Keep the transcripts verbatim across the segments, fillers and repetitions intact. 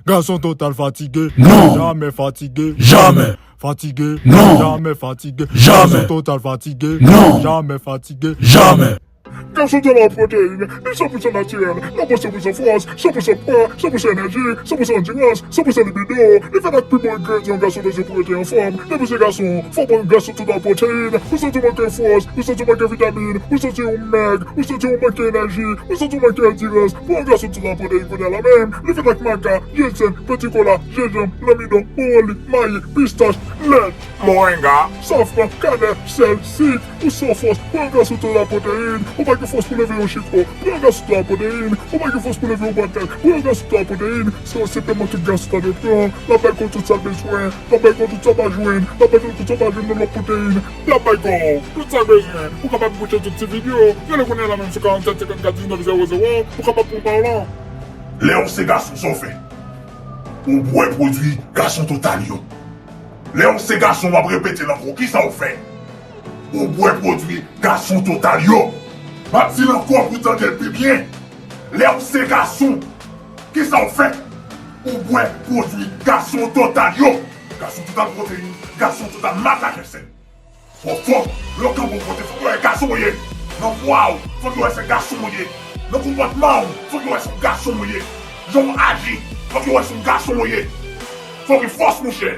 Gason Total fatige. Non. Jamè fatige. Jamè. Fatige. Non. Jamè fatige. Jamè. Gason Total fatige. Non. Jamè fatige. Jamè. Gason Total proteyin, li san pou san natirèl, nan pou san pou san fòs, san pou san pwa, san pou san enèji, san pou san andirans, san pou san libido. Li fèt ak pi bon engredyan yon gason bezwen pou rete anfòm. Depi se gason, fò w pran Gason Total proteyin. Ou santi w manke fòs, ou santi w manke vitamin, ou santi w mèg, ou santi w manke enèji, ou santi w manke andirans. Pran Gason Total proteyin kounye a la menm. Li fèt ak maca, jènsèn, pètikola, jenjanm, lanmidon, bowoli, mayi, pistach, lèt, moringa, safran, kanèl, sèl, sik. Ou san fòs, pran Gason Total proteyin. Ou pa gen fòs pou leve yon chifon, pran Gason Total proteyin. Ou pa gen fòs pou leve yon bwat tèt, pran Gason Total proteyin. Se yon sipleman tout gason ta dwe pran. L ap bay kò tout sa l bezwen. L ap bay kò tout sa w pa jwenn. L ap bay kò tout sa w pa jwenn nan lòt proteyin. L ap bay kò w tout sa w bezwen. Ou kapab koute tout ti videyo. Rele kounye a la menm sou karanntsèt senkannkat diznèf zewo zewo. Ou kapab pran pawòl lan. Lè w se gason, sa w fè? Ou bwè pwodui Gason Total yo. Lè w se gason, m ap repete l ankò, kisa w fè? Ou bwè pwodui Gason Total yo. M ap di l ankò pou w tande l pi byen. Lè w se gason, kisa w fè? Ou bwè pwodui Gason Total yo. Gason Total proteyin, Gason Total maca jènsèn. Fò, fò, lè w kanpe yon kote, fòk yo wè gason w ye. Nan vwa w, fòk yo wè se gason w ye. Nan konpòtman w, fòk yo wè se yon gason w ye. Jan w aji, fòk yo wè se yon gason w ye. Fò w gen fòs, monchè.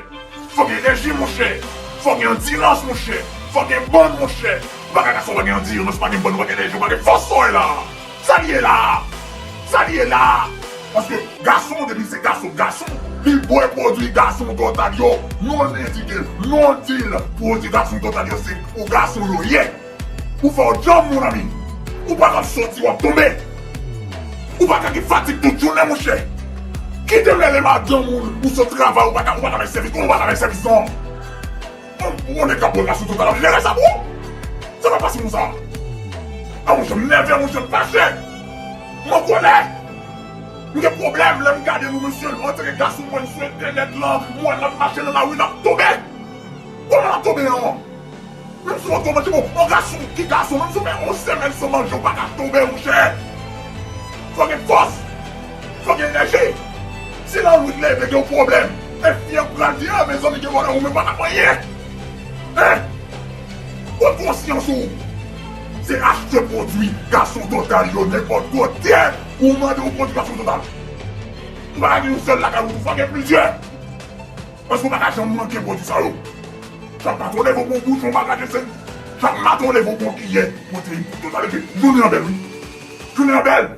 Fò w gen enèji, monchè. Fò w gen andirans, monchè. Fò w gen bann, monchè. Ou pa ka gason, ou pa gen andirans, ou pa gen bann, ou pa gen enèji, ou pa gen fòs, sa w ye la. Sa l ye la a? Sa l ye la a? Paske gason, depi se gason, gason, li bwè pwodui Gason Total yo. Nou endike l, nou di l, pwodui Gason Total yo, se pou gason yo ye. Ou fè w djanm, mon ami. Ou pa ka soti, w ap tonbe. Ou pa ka gen fatig tout jounen, monchè. Kite m rele madanm ou, ou sot travay, ou pa ka, ou pa ka bay sèvis, kòman ou pa ka bay sèvis non? Ou, ou konnen k ap pran Gason Total ap jere sa pou ou? Sa pa fasil konsa. A, monchè, m nève, monchè, m fache. M an kòlè. M gen pwoblèm lè m gade nou, mesye, m antre gason mwen sou entènèt lan, m wè l ap mache nan lari, l ap tonbe. Kòman l ap tonbe an? Menm si w an kòmantè, bon, yon gason ki gason, menm si w fè yon semèn san manje, ou pa ka tonbe, monchè. Fò gen fòs. Fò gen enèji. Si lannuit leve, gen yon pwoblèm. E fi an pral di, a, mezanmi, gen bòlè, ou menm pa ka fè anyen. Hein? Pran konsyans ou. Se achte pwodui Gason Total yo nenpòt kote. Ou mande yon pwodui Gason Total. Ou pa ka gen yon sèl lakay ou, fò gen plizyè. Paske ou pa ka janm manke pwodui sa yo. Chak maten w leve w pran yon bouchon bagay de sèl. Chak maten w leve w pran yon kiyè pwoteyin Total epi jounen an bèl, wi. Jounen an bèl.